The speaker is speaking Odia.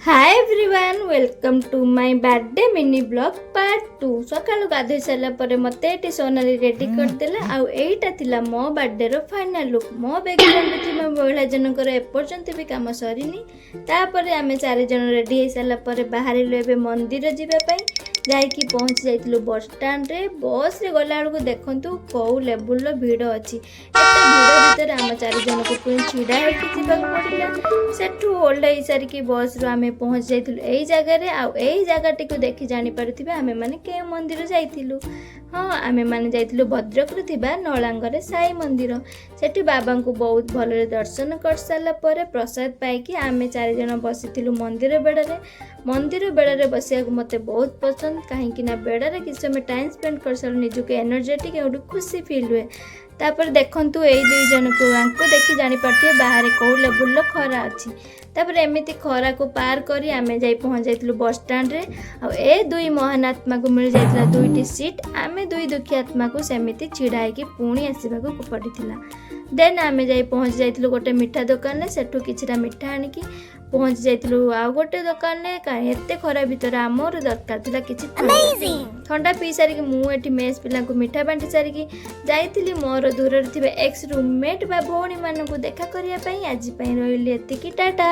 Hi everyone, welcome to my birthday mini vlog part 2. ସକାଳୁ ଗାଧୋଇ ସାରିଲା ପରେ ମୋତେ ଏଠି ସୋନାଲି ରେଡ଼ି କରିଦେଲା ଆଉ ଏଇଟା ଥିଲା ମୋ ବାର୍ଥଡେର ଫାଇନାଲ୍ ଲୁକ୍। ମୋ ବ୍ୟାକଗ୍ରାଉଣ୍ଡରେ ଥିବା ମହିଳା ଜଣଙ୍କର ଏପର୍ଯ୍ୟନ୍ତ ବି କାମ ସରିନି। ତାପରେ ଆମେ ଚାରିଜଣ ରେଡ଼ି ହେଇସାରିଲା ପରେ ବାହାରିଲୁ ଏବେ ମନ୍ଦିର ଯିବା ପାଇଁ। ଯାଇକି ପହଞ୍ଚି ଯାଇଥିଲୁ ବସ୍ ଷ୍ଟାଣ୍ଡରେ। ବସ୍ରେ ଗଲାବେଳକୁ ଦେଖନ୍ତୁ କେଉଁ ଲେବୁଲର ଭିଡ଼ ଅଛି। ଏତେ ଭିଡ଼ ଭିତରେ ଆମ ଚାରି ଜଣକୁ ପୁଣି ଛିଡ଼ା ହେଇକି ଯିବାକୁ ପଡ଼ିଲା। ସେଠୁ ଓହ୍ଲେଇ ସାରିକି ବସ୍ରୁ ଆମେ ପହଞ୍ଚି ଯାଇଥିଲୁ ଏଇ ଜାଗାରେ। ଆଉ ଏଇ ଜାଗାଟିକୁ ଦେଖି ଜାଣିପାରୁଥିବେ ଆମେମାନେ କେଉଁ ମନ୍ଦିର ଯାଇଥିଲୁ। ହଁ, ଆମେମାନେ ଯାଇଥିଲୁ ଭଦ୍ରକରେ ଥିବା ନଳାଙ୍ଗରେ ସାଇ ମନ୍ଦିର। ସେଠି ବାବାଙ୍କୁ ବହୁତ ଭଲରେ ଦର୍ଶନ କରିସାରିଲା ପରେ ପ୍ରସାଦ ପାଇକି ଆମେ ଚାରିଜଣ ବସିଥିଲୁ ମନ୍ଦିର ବେଡ଼ାରେ। ମନ୍ଦିର ବେଡ଼ାରେ ବସିବାକୁ ମୋତେ ବହୁତ ପସନ୍ଦ, କାହିଁକି ନା ବେଡ଼ାରେ କିଛି ସମୟ ଟାଇମ୍ ସ୍ପେଣ୍ଡ କରିସାରିଲେ ନିଜକୁ ଏନର୍ଜେଟିକ୍ ଆଉ ଗୋଟେ ଖୁସି ଫିଲ୍ ହୁଏ। ତାପରେ ଦେଖନ୍ତୁ ଏଇ ଦୁଇ ଜଣକୁ, ଆଙ୍କୁ ଦେଖି ଜାଣିପାରୁଥିବେ ବାହାରେ କେଉଁ ଲେବୁଲର ଖରା ଅଛି। ତାପରେ ଏମିତି ଖରାକୁ ପାର କରି ଆମେ ଯାଇ ପହଞ୍ଚି ଯାଇଥିଲୁ ବସ୍ ଷ୍ଟାଣ୍ଡରେ। ଆଉ ଏ ଦୁଇ ମହାନ ଆତ୍ମାକୁ ମିଳିଯାଇଥିଲା ଦୁଇଟି ସିଟ୍। ଆମେ ଦୁଇ ଦୁଃଖୀ ଆତ୍ମାକୁ ସେମିତି ଛିଡ଼ା ହେଇକି ପୁଣି ଆସିବାକୁ ପଡ଼ିଥିଲା। ଦେନ୍ ଆମେ ଯାଇ ପହଞ୍ଚି ଯାଇଥିଲୁ ଗୋଟେ ମିଠା ଦୋକାନରେ। ସେଠୁ କିଛିଟା ମିଠା ଆଣିକି ପହଞ୍ଚି ଯାଇଥିଲୁ ଆଉ ଗୋଟେ ଦୋକାନରେ, କାହିଁ ଏତେ ଖରା ଭିତରେ ଆମର ଦରକାର ଥିଲା କିଛି ଥଣ୍ଡା। ଥଣ୍ଡା ପିଇ ସାରିକି ମୁଁ ଏଠି ମେସ୍ ପିଲାଙ୍କୁ ମିଠା ବାଣ୍ଟି ସାରିକି ଯାଇଥିଲି ମୋର ଦୂରରେ ଥିବା ଏକ୍ସ ରୁମମେଟ୍ ବା ଭଉଣୀମାନଙ୍କୁ ଦେଖା କରିବା ପାଇଁ। ଆଜି ପାଇଁ ରହିଲି ଏତିକି, ଟାଟା।